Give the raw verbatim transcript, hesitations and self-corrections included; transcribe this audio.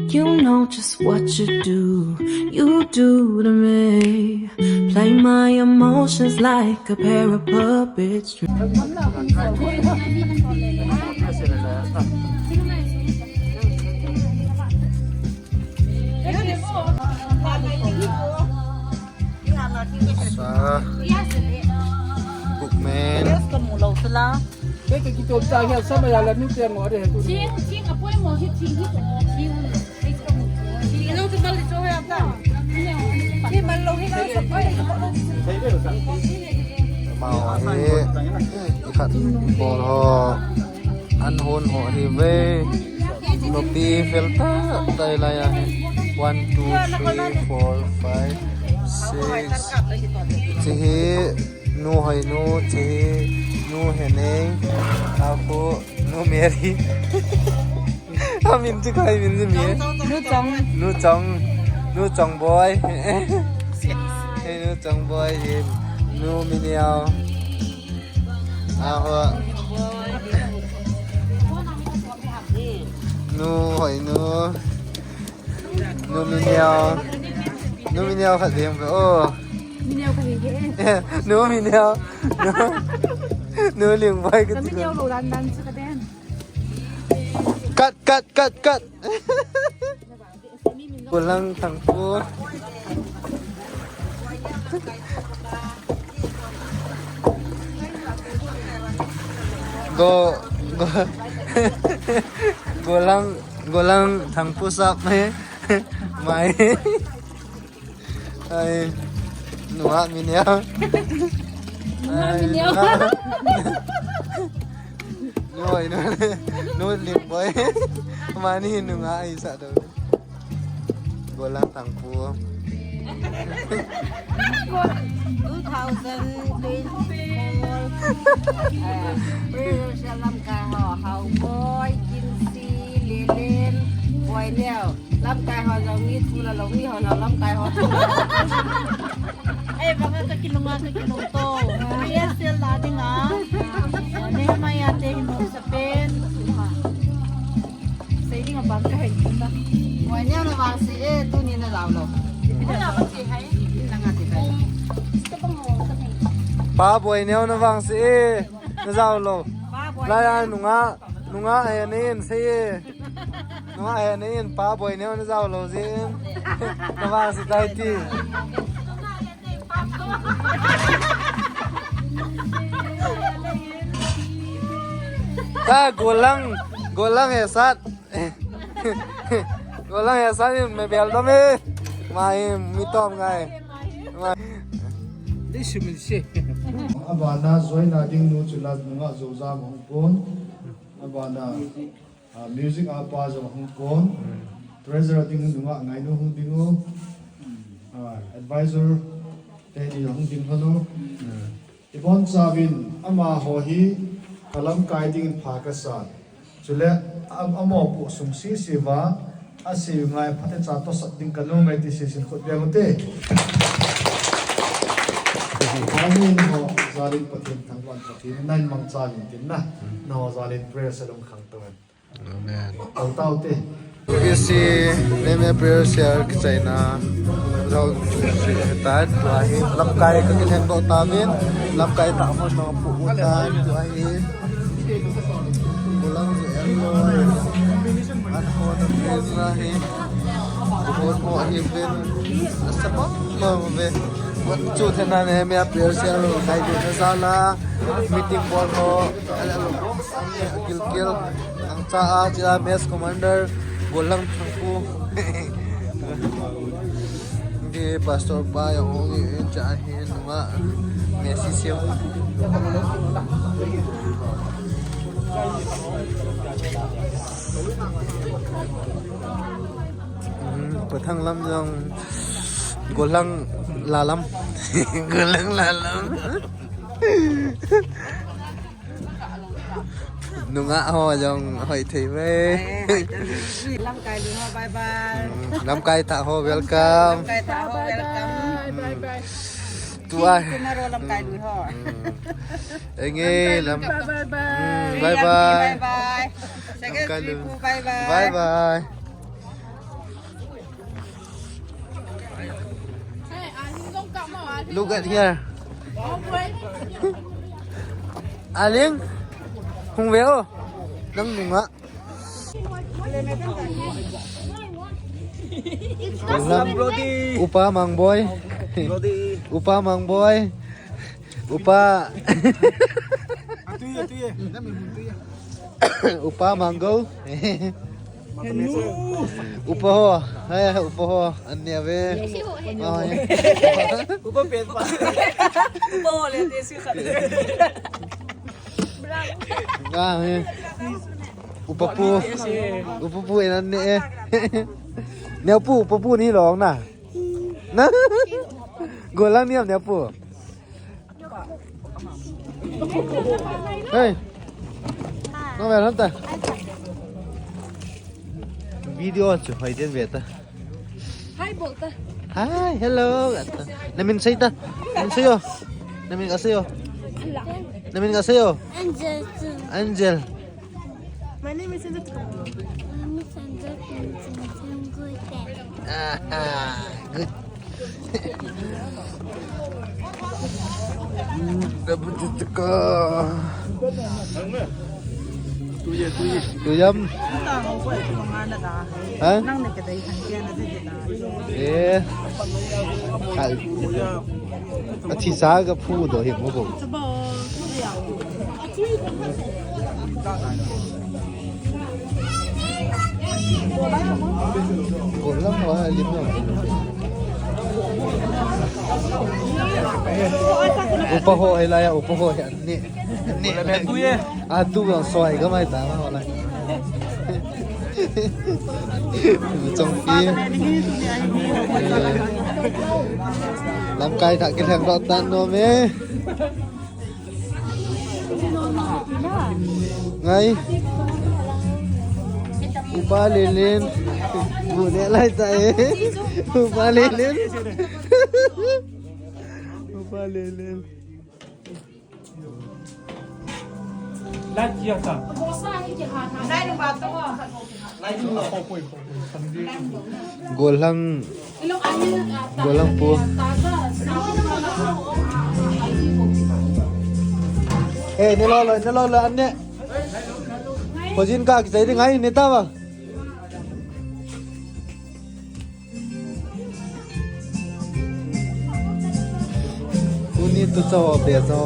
You know just what you do, you do to me. Play my emotions like a pair of puppets. Sa. Bookman. Thing, thing, a poimo hi thing hi, thing. Thing lo tu bal cho ya ta. Thing mal lo hi la sa poi. Mao hi. Ikhat bol ho. An hon ho hi ve. Nupi fel ta tai lai a hi. One, two, three, four, five, six. Chi hi nu Hoinu, chi hi nu Henei. Aku nu Mary. A min chi kai min chi mi. Nu Chong. Nu Chong. Nu Chong boy. Hey, nu Chong boy hi. Nu Miniao. Aho. Nu Hoinu. Nu Miniao. Nu Miniao khat ding ko. Oh. Miniao khat ding ke. Nu Miniao. Nu, nu Ling Boy ka ti ko. Miniao lo dan dan sa ka den. Cut, cut, cut, cut. Golang Thangpu. Go, go. Golang, Golang Thangpu sap mai. Mai. Ai. Nua Miniao. Nua Miniao. Nua, nua, nua Ling Boy. Mani nua ai sa dau. Golang Thangpu. Two thousand twenty-four, uh, Presidential Lamkai ho, Haoboy, Kinsey, Lelen, Boineo. Lamkai ho jong mi thu la lo, mi ho jong lamkai ho thu la lo. Eh, bang ka kilunga ka kilung to. P S L la ding a. Nehemiah te hin mo sa pen. Sei ding a bang ka hai na. Boineo na vang si e, tuni na jao lo. Ina ba si hai? Ina nga ti kai. Pa Boineo na vang si e, na jao lo. Pa Boineo. Lai a nunga, nunga e nei in sei e. Nunga e nei in Pa Boineo na jao lo jin. Na vang si tai ti. Ta Golang, Golang e sat. Golang e sat in me bel dom e. Mai mi tom ngai. Mai. Dei sum in se. Abana join a ding nu chu la nunga Zouzang hung pon. Abana Ah, music a pa jong hung kon. Treasurer ding nunga Ngainu hung ding u. Ah, advisor teni hung ding lhon u. Ibon chauvin amaho hi ka lamkai dingin pha kasa. Chule am-, amo pu sung sisi va asi ngai phatecha tosat ding ka numei ti sisin khut beng u te. Amin ho jalin Pathen thangvah in Pathen in nang mangcha in tin na. Naho jalin prayer sa dong khang to. Amen. Tau tau te. Kisi, name prayer share kichaina. Rau chu chu ta, tua hi lamkai ka kilhen bol ta vin. Lamkai ta mo na pu u ta, tua hi. Pulang ju em lo. An ho na prayer na hi. Ho mo hi vin. Asa mo mo ve. Chu thena name prayer share lo kai du na sala. Meeting bol ho. Ala lo. Gil gil. Ang cha a cha mess commander, Golang Thangpu. Di pastor pa jong hung in cha hin ma Messi siu. Hmm, Pathang lam jong Golang lalam. Golang lalam. Nunga ho jong hoi thei ve. Lamkai lu ho, bye bye. Hmm, lamkai ta ho, welcome. Lamkai ta ho, welcome. Bye bye. Tua. Tomorrow lamkai lu ho. Hmm. Enge lam. Bye bye. Hmm, bye bye. Bye bye. Secretary pu, bye bye. Bye bye. Look at here. Aling, hung ve o. Nang nunga. Upa Mangboi. Upa Mangboi. Upa. Upa Mango. Upa ho. Hai, upa ho. Anne ve. Upa ho le te si khat. Nga he. Upa pu. Upa pu in anne e. Neo pu, upa pu ni long na. Na. Golang niam neo pu. Hey. Nang ve lam ta. Video chu hoi den ve ta. Hi bol ta. Hi, hello. Namin sei ta. Namin sei o. Namin ka sei o. Namin ka sei o. Angel. Angel. My name is Angel. My name is Angel. Good. Ah, good. Dapat juta ka. Tuyam. Ha? Eh. Athi sa ka phu do hi mo ko. Golang wa lim no. Upa ho hai la ya, upa ho hai ni. Ni. A tu ga soi ga mai ta ma wala. Chong pi. Lamkai tha kilheng ro tan no me. Ngai. Upa Lelen. Bu ne lai ta e. Upa Lelen. Upa Lelen. Light kiya tha. Golang, golang pu. Eh, ne lo lo, ne lo lo, anne. Pojin ka kichai ding ai, ne ta ba. Uni tu cho be cho.